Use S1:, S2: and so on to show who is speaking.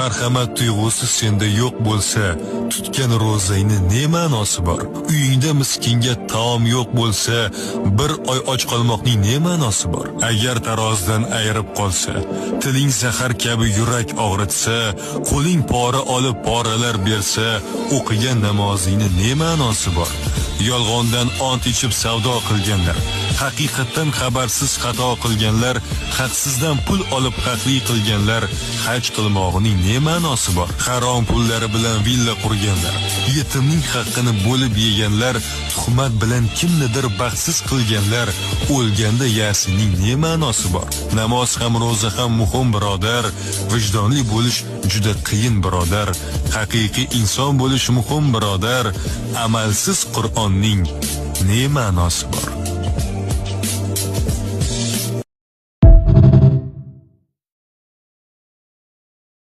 S1: Marhamat tuyg'usi senda yo'q bo'lsa, tutgan ro'zangni ne ma'nosi bor? Uyingda miskinga taom yo'q bo'lsa, bir oy och qolmoqning ne ma'nosi bor? Agar tarozidan ayirib qolsa, tiling zahar kabi yurak og'ritsa, qo'ling pora olib poralar bersa, o'qigan namozingni ne ma'nosi bor? Yolg'ondan ont ichib savdo qilganlar, haqiqatdan xabarsiz xato qilganlar, haqsizdan pul olib haqli qilganlar, haj qilmog'ining ne ma'nosi bor? Harom pullari bilan villa qurganlar, yetimning haqqini bo'lib yeganlar, tuhmat bilan kimnidir baxtsiz qilganlar, o'lganda yasinning ne ma'nosi bor? Namoz ham ro'za ham muhim birodar, vijdonli bo'lish juda qiyin birodar, haqiqiy inson bo'lish muhim birodar, amalsiz Qur'onning ne ma'nosi bor?